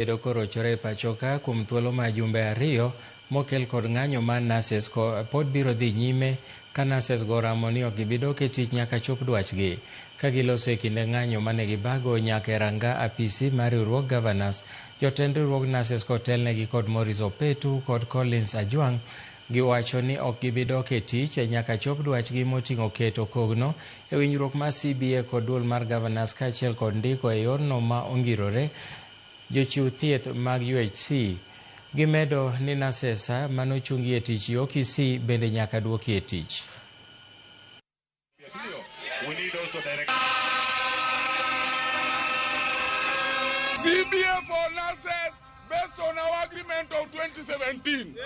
Bedo korochore e pachoka kuom thuolo ma jumbe ariyo mokel kod ng'anyo mar nurses pod biro dhi nyime ka nurses go oramo ni ok gibidok e tich nyaka chop dwachgi. Ka giloso e kinde ng'anyo mane gibago nyaka e ranga apisi mar riwruog governors, jotend riwruog nurses kotelnegi kod Maurice Opetu kod Collins Ajwang' giwacho ni ok gibidok e tich nyaka chop dwachgi moting'o keto kogno e winjruok mar CBA kod duol mar governors kaachiel kod ndiko e yorno ma ongirore jochiw thieth mag UHC. Gimedo ni nurses manochungi e tich yo Kisii bende nyaka duoki e tich. We need also direct. CBA for nurses based on our agreement of 2017. Yeah.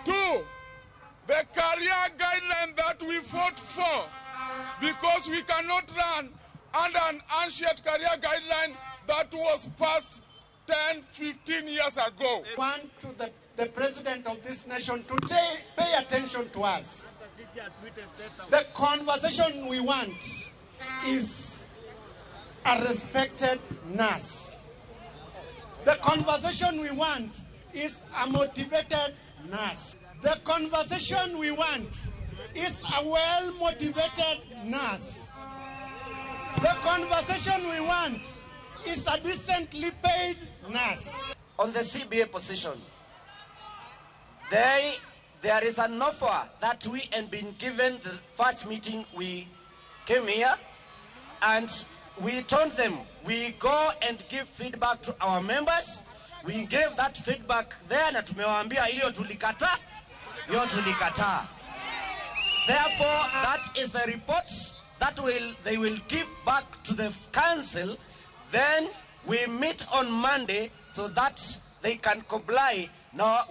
2, the career guideline that we fought for, because we cannot run under an ancient career guideline that was passed 10, 15 years ago. We want to the president of this nation to pay attention to us. The conversation we want is a respected nurse. The conversation we want is a motivated nurse. The conversation we want is a well-motivated nurse. The conversation we want is a decently paid nurse. On the CBA position, there is an offer that we had been given the first meeting we came here, and we told them we go and give feedback to our members. We gave that feedback there na tumewaambia hiyo tulikataa, hiyo tulikataa. Therefore, that is the report that they will give back to the council. Then we meet on Monday so that they can comply. Now